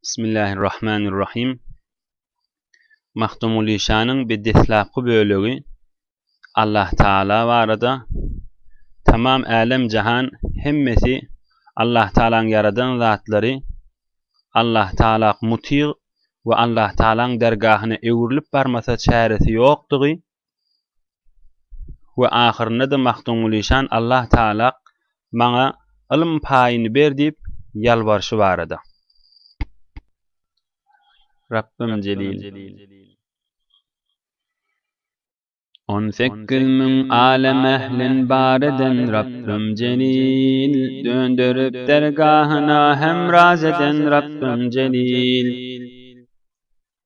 Bismillahirrahmanirrahim. Magtymguly şanyň bir deslapky bölegi Allah Taala barada tamam älem jahan hemmesi Allah Taalaň ýaradan zatlary Allah Taala mutyg we Allah Taalaň dergahyna öwrülip barmasa çäresi ýokdugy We ahyrynda-da Magtymgulyşan Allah Taala maňa ylym paýyny ber diýip ýalbaryşy barada. Rabbym Jelil. 18 müň alem ählin bar eden Rabbym Jelil, Dönderip dergahyna hemraz eden Rabbym Jelil.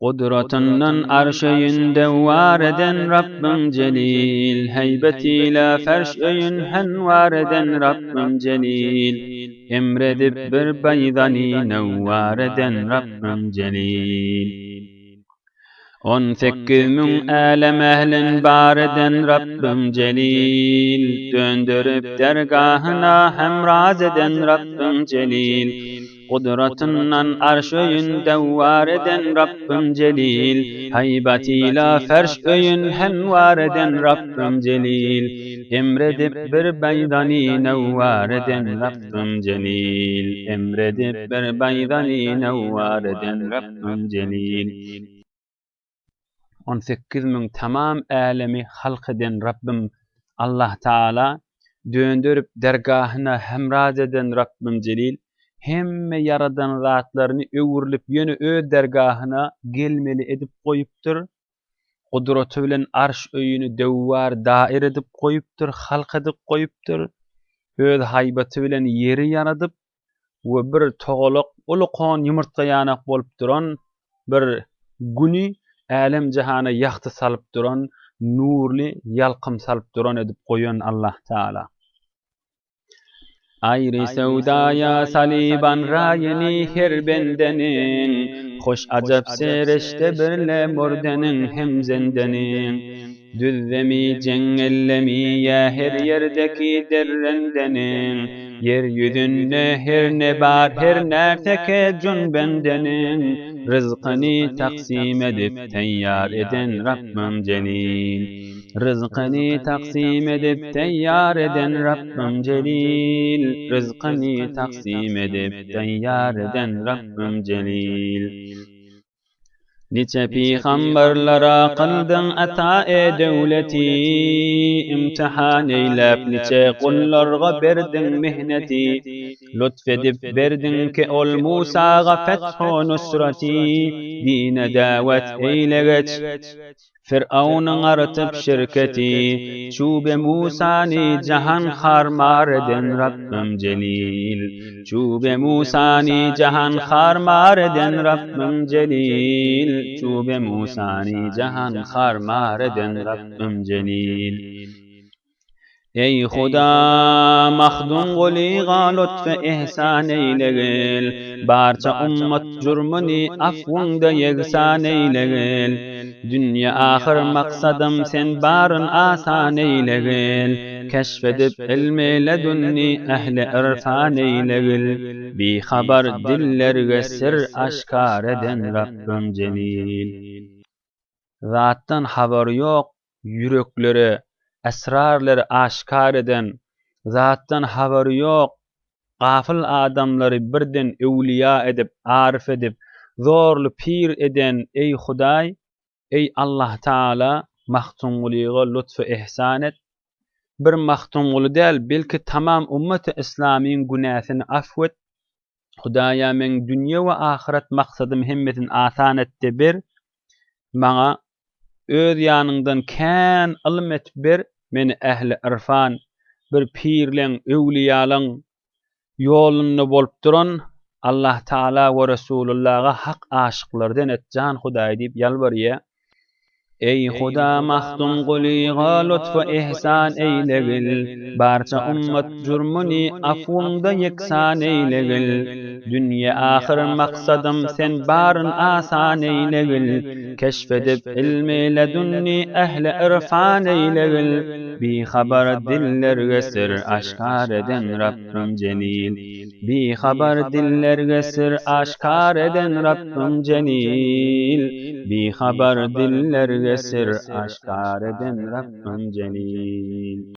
Gudratyndan arş öýün dewwar eden Rabbym Jelil, Heýbet ile ferş öýün henwar eden Rabbym Jelil, Emr edip bir baýdany newwar eden Rabbym Jelil. 18 müň älem ählin bar eden Rabbym Jelil, Dönderip dergahyna hemraz eden Rabbym Jelil, Gudratyndan arş öýün dewwar eden Rabbym Jelil, Haýbat ila ferş öýün hemwar eden Rabbym Jelil, Emr edip bir baýdany newwar eden Rabbym Jelil, Emr edip bir baýdany newwar eden Rabbym Jelil. 18 müň tamam älemi halk eden Rabbym Allah Taala, dönderip dergahyna hemraz eden Rabbym Jelil, hemme ýaradan zatlaryny öwrülip ýene öz dergahyna gelmeli edip goýupdyr, gudraty bilen arş öýüni döwwar dair edip goýupdyr, halk edip goýupdyr, öz haýbaty bilen ýeri ýaradyp, we bir togalak ulkan ýumurtga ýanak bolup duran bir Güni älem-jahana ýagty salyp duran, nurly ýalkym salyp duran edip goýan Allah Taala. Aýry söwdaýa salyban raýyny her bendeniň, Hoş ajap sereşde birle murdeniň hem zendeniň. Düzdemi, jeňňellemi ýa her ýerdeki derrendeniň, Ýer ýüzünde her ne bar, her närseke jünbendeniň, Ryzkyny taksym edip taýýar eden Rabbym Jelil. Ryzkyny taksym edip taýýar eden Rabbym Jelil. Ryzkyny taksym edip taýýar eden Rabbym Jelil. Niçe pygamberlere kyldyň ata e döwleti, Imtihan eýläp niçe gullarga berdiň mihneti, Lutf edip berdiň ki ol Musaga fethu nusrati, Dine dawet eýlegeç. Fir'awnyň artyp şirketi, Çube Musany jahan har-mar eden Rabbym Jelil. Çube Musany jahan har-mar eden Rabbym Jelil. Çube Musany jahan har-mar eden Rabbym Jelil. Eý Huda, Mahdumgulyga lutf-u ihsan eýlegil, Barça ummat jurmuny afwyňda ýegsan eýlegil. Dünýe ahyr maksadym sen baryn asan eýlegil, Keşf edip ilmi ledünni ähli yrfan eýlegil. Bihabar dillerge sir aşkar eden Rabbym Jelil. Zatdan habary ýok ýüreklere esrarlary aşkar eden, zatdan habary ýok gafyl adamlary birden öwlüýa edip, aryf edip, zorly pir eden eý Hudaý, eý Allahtagala Magtymgulyga lutf-u ihsan et, bir Magtymguly däl, belki tamam ummeti yslamyň günäsini afw et, Hudaýa meň dünýe we ahyret maksadym hemmesini asan et-de ber, maňa öz ýanyňdan kän ylym et ber, meni ähli yrfan, bir pirleň, öwlüýalaň ýolunda bolup duran Allah Taala we Resulullaga hak aşyklardan et jan Hudaý diýip ýalbarýa. Eý Huda Magtymgulyga lutf-u ihsan eýlegil, Barça ummat jurmuny afwyňda ýeksan eýlegil. Dünýe ahyr maksadym sen baryn asan eýlegil, Keşf edip ilmi ledünni ähli yrfan eýlegil. Bihabar dillerge syr aşkar eden Rabbym Jelil. Bihabar dillerge syr aşkar eden Rabbym Jelil. Bihabar dillerge syr aşkar eden Rabbym Jelil.